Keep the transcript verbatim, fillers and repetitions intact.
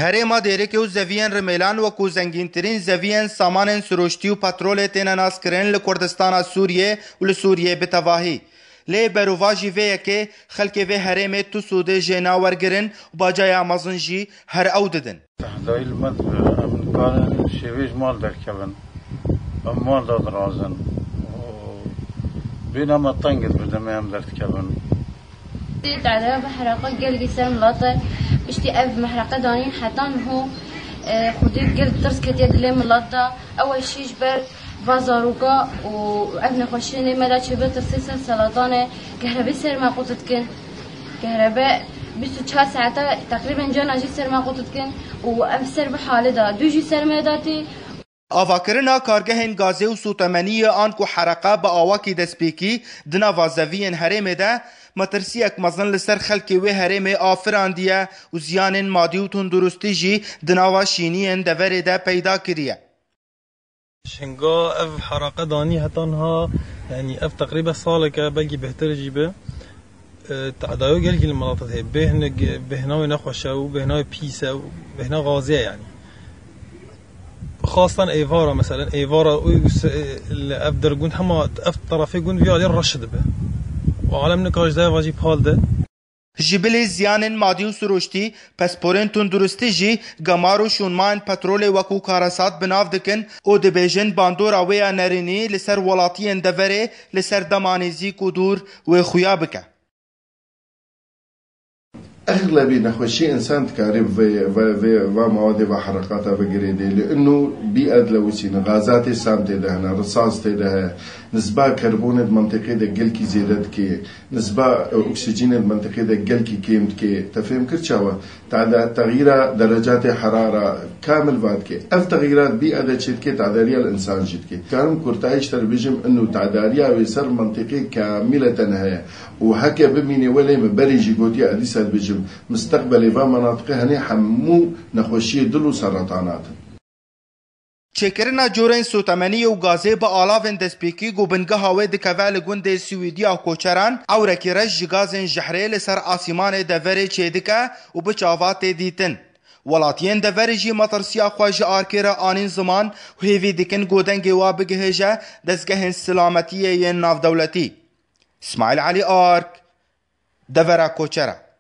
Herêma Dêrikê û zeviyên Rimêlan wekû zengîntirîn zeviyên samanên sirûştî û petrolê têne naskirin li Kurdistana Sûriyê û li Sûriyê bi tevahî. Lê berovajî vê yekê xelkê vê herêmê tu sûdê jê nawergirin û bacaya mezin jî her ew didin. Tehdayî li me dibe, em nikarin şêwê ji mal derkevin. Em mal dadirazin. Bêhna me teng dibe demê em derdikevin. Tehdayî bi hereqa gelkî ser milet e. Piştî ev mehreqe danîn heta niho, e, xwedî gel tirs ketiye dilê milet de. Ew e şî ji ber va zaroka û ev nexweşiyê me de çêbe tirsê ser selatanê kehrebê ser me qut dikin. Kehrebe bîst û çar saete teqrîben cana jî ser me qut dikin û em ser bi halê de dû jî ser me datî. Avakirina kargehên gazê û sûtemeniyê an ku hereqa bi awakî destpêkî di nava zeviyên herêmê de metirsiyek mezin li ser xelkê wê herêmê afirandiye û ziyanên madî û tunduristî jî di nava şîniyên deverê de peyda kiriye. Şinga ev heraqe danî heta niha, yanî ev teqrîbe salek e, belkî bêhtir jî be. E, tedayo gelkî li milet heye. Bêhne, bêhna wê nexweş e û bêhna wê pîs e û bêhna gazê ye yanî. Xastan êvara, meselen, êvara û se-, li ev dergund hema ev terefê gund vî alî reş dibe. Û alem nikaj de eva jî pal de. Ji bilî ziyanên madî û sirûştî, pisporên tunduristî jî gemar û şûnmayên petrolê wekû karesat bi nav dikin û dibêjin bandora wê ya nerînî li ser welatiyên deverê li ser dema nêzîk û dûr wê xuya bike. Exlebî nexweşî însan dikarî vê, vê, vê, va mawadê va hereqata ve girêdê. Li inu bî edlewusîne, gazatê sam tê de hene, risas tê de heye. Nisba karbonê di mentiqê de gelkî zêde dike. Nisba, e, oksîjînê di mentiqê de gelkî kêm dike. Te fêm kir çawa? Te-, de-, texyîra derecatê herara kamil va dike. Ev texyîrat bî ede çê dike, tedariya li însan jî dike. Karim kurtayî ji te re bijim, inu tedariya wê ser mentiqê kamileten heye. Û heke bimînê welê min berê jî gotiye, ez dîsa dibêjim, misteqbelê va menatiqê henê hemû nexweşiyê dil û seretanat in. Çêkirina corên sotemeniyê û gazê bi alavên destpêkî ku bingeha wê dikeve li gundê Swîdiya Koçeran, ewrekî reş ji gazên jehrê li ser asîmanê deverê çêdike û bi çava tê dîtin. Welatiyên deverê jî metirsiya xwe ji arkê re anîn ziman û hêvî dikin ku dengê wa bigihêje dezgehên silametiyê yên navdewletî. Smaîl Elî Ark, Devera Koçera.